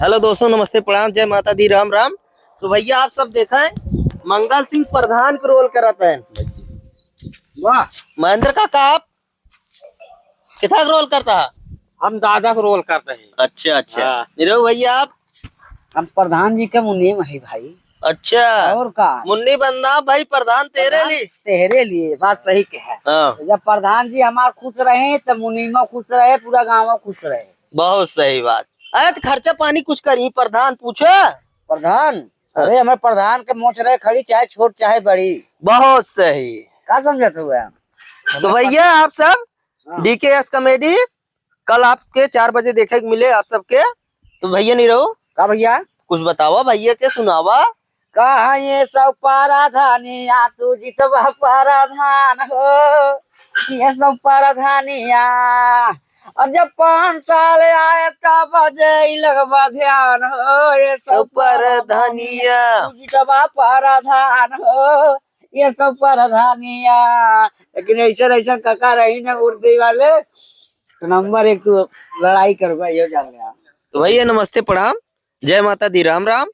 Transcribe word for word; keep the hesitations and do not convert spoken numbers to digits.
हेलो दोस्तों, नमस्ते, प्रणाम, जय माता दी, राम राम। तो भैया, आप सब देखा है, मंगल सिंह प्रधान के रोल करत है। वाह। महेंद्र काका, आप कितना रोल करता है? हम दादा को रोल करते हैं। अच्छा, अच्छा। हाँ। निरहू भैया, आप? हम प्रधान जी के मुनीम है भाई। अच्छा। और का? मुन्नी बनना भाई, प्रधान तेरे प्रधान लिए। तेरे लिए, बात सही कहे। हाँ। जब प्रधान जी हमार खुश रहे, तो मुनीमो खुश रहे, पूरा गाँव खुश रहे। बहुत सही बात। अरे, तो खर्चा पानी कुछ करी, प्रधान पूछो। प्रधान? हाँ। अरे, हमारे प्रधान के मोच रहे खड़ी, चाहे छोट चाहे बड़ी। बहुत सही। का समझत हुआ? तो भैया, आप सब हाँ। डीकेएस कॉमेडी कल आपके चार बजे देखे के मिले आप सबके। तो भैया निरहू, का भैया? कुछ बतावा भैया के, सुनावा। कहा ये सब परधानिया, तू जितबा परधान हो, ये सब परधानिया। और जब पाँच साल आए तब जे ई लगबा ध्यान हो, ये सब सब परधानिया। परधानिया। तू जितबा परधान हो, ये सब परधानिया। लेकिन ऐसन ऐसन काका रही ना उर्दू वाले, तो नंबर एक तू लड़ाई करबा, ये जान गया। तो भैया नमस्ते, प्रणाम, जय माता दी, राम राम।